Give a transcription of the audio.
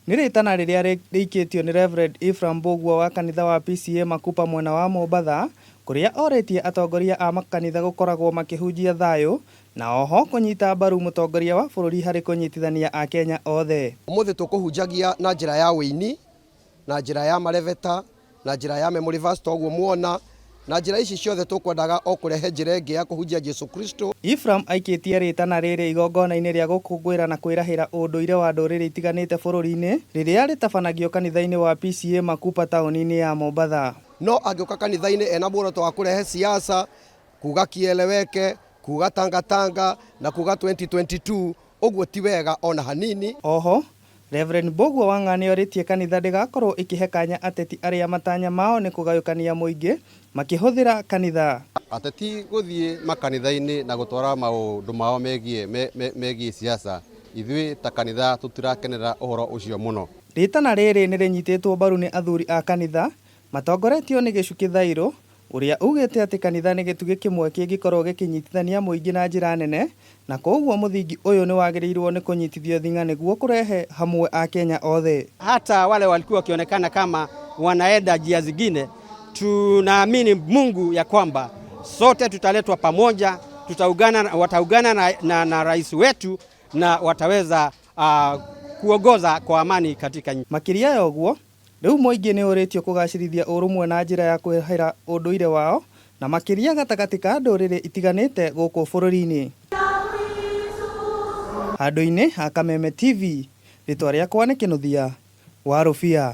Nĩ rĩtana rĩrĩa rĩikĩtio nĩ Rev Ephraim Mbũgua wa kanitha wa PCEA Makupa mwena wa Mombatha, kũrĩa orĩtie atongoria a makanitha gũkoragwo makĩhunjia thayũ na oho kũnyita mbaru mũtongoria wa bũrũri harĩ kũnyitithania Akenya othe. Ũmũthĩ tũkũhunjagia na njĩra ya ũini, na njĩra ya marebeta, na njĩra ya memory verse toguo muona, na njĩra ici ciothe tũkwendaga o kũrehe njĩra ĩngĩ ya kũhunjia Jesu Kristo. Ephraim aikĩtie rĩtana rĩrĩ igongona-inĩ rĩa gũkũngũĩra na kwĩrahĩra ũndũire wa ndũrĩrĩ itiganĩte bũrũri-inĩ rĩrĩa rĩtabanagio kanitha-inĩ wa PCEA Makupa taũni-inĩ ya Mombatha. No angĩũka kanitha-inĩ ena muoroto wa kũrehe siasa, kuga kieleweke, kuga tangatanga na kuga 2022, ũguo ti wega ona hanini. Oho, Rev Mbũgua Wang'a nĩorĩtie kanitha ndĩgakorwo ĩkĩhe kanya ateti arĩa matanya mao nĩ kũgayũkania mũingĩ makĩhũthĩra kanitha. Ateti gũthiĩ makanitha-inĩ na gũtwara maũndũ mao megiĩ megiĩ siasa, ithuĩ ta kanitha tũtirakenera ũhoro ũcio mũno. Rĩtana rĩrĩ nĩrĩnyitĩtwo mbaru nĩ athuri a kanitha matongoretio nĩ Gĩchukĩ Thairũ ũrĩa ugĩte atĩ kanitha nĩ gĩtugĩ kĩmwe kĩngĩkorwo gĩkĩnyitithania mũingĩ na njĩra nene na koguo mũthingi ũyũ nĩwagĩrĩirwo nĩ kũnyitithio thing'a nĩguo kũrehe hamwe Akenya othe. Hata wale walikuwa wakionekana kama wanaenda njia zingine, tunaamini Mungu ya kwamba sote tutaletwa pamoja, tutaungana, wataungana na, na, na rais wetu na wataweza kuongoza kwa amani katika nchi. Makĩria ya ũguo, rĩu mũingĩ nĩ ũrĩtio kũgacĩrithia ũrũmwe na njĩra ya kwĩrahĩra ũndũire wao na makĩria gatagatĩ ka ndũrĩrĩ itiganĩte gũkũ bũrũri-inĩ. Handũ-inĩ ha Kameme TV, rĩtwa rĩakwa nĩ Kĩnũthia wa Rũbia.